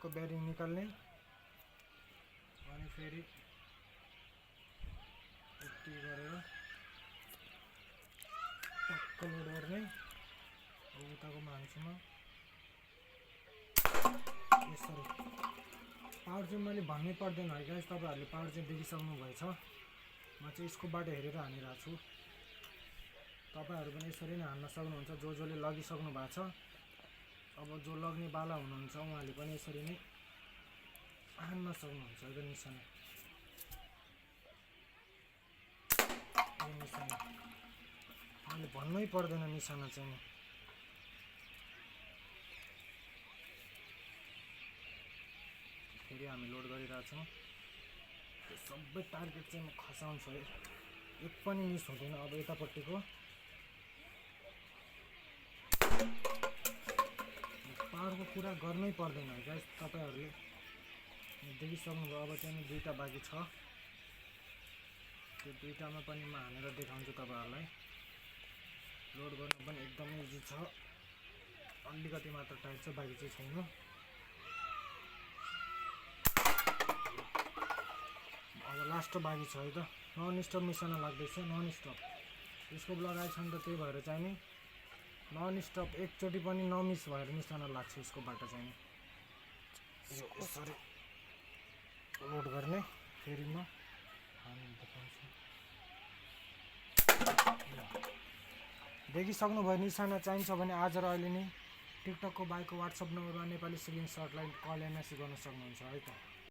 ब्याकको bearing निकाल्ने अनि फेरि यति गरेर टक्क लोड गर्ने। उताको हाल्छु म यसरी। पावर चाहिँ मैले भन्नै पर्दैन है गाइस, तपाईँहरूले पावर चाहिँ देखिसक्नु भएछ। म चाहिँ स्कोपबाट हेरेर हानिरहेको छु। तपाईँहरू पनि यसरी नै हान्न सक्नुहुन्छ जसले लगिसक्नु भएको छ। अब जो लग्ने बाला हुनुहुन्छ उहाँले पनि यसरी नै हान्न सक्नुहुन्छ। यो निशाना मैले भन्नै पर्दैन निशाना चाहिँ। फेरि हामी लोड गरिरहेछौँ। त्यो सबै टार्गेट चाहिँ म खसाउँछु है, एक पनि मिस हुँदैन। अब यतापट्टिको पावरको कुरा गर्नै पर्दैन है गाइस, तपाईँहरूले देखिसक्नुभयो। अब चाहिँ दुईवटा बाँकी छ, त्यो दुईवटामा पनि म हानेर देखाउँछु तपाईँहरूलाई। लोड गर्नु पनि एकदमै इजी छ, अलिकति मात्र टाइट छ, बाँकी चाहिँ छैन। अब लास्ट बाँकी छ है त। नन स्टप निशाना लाग्दैछ, नन स्टप स्कोप लगाएको छ नि त, त्यही भएर चाहिँ नि नन स्टप एकचोटि पनि नमिस भएर निशाना लाग्छ स्कोपबाट चाहिँ नि। यो यसरी लोड गर्ने। फेरि म हानि देखाउँछु। देखिसक्नुभयो निशाना चाहिन्छ भने आज र अहिले नै टिकटकको बाइकको वाट्सएप नम्बरमा नेपाली सिलिङ सर्टलाई कल एमएससी गर्न सक्नुहुन्छ है त।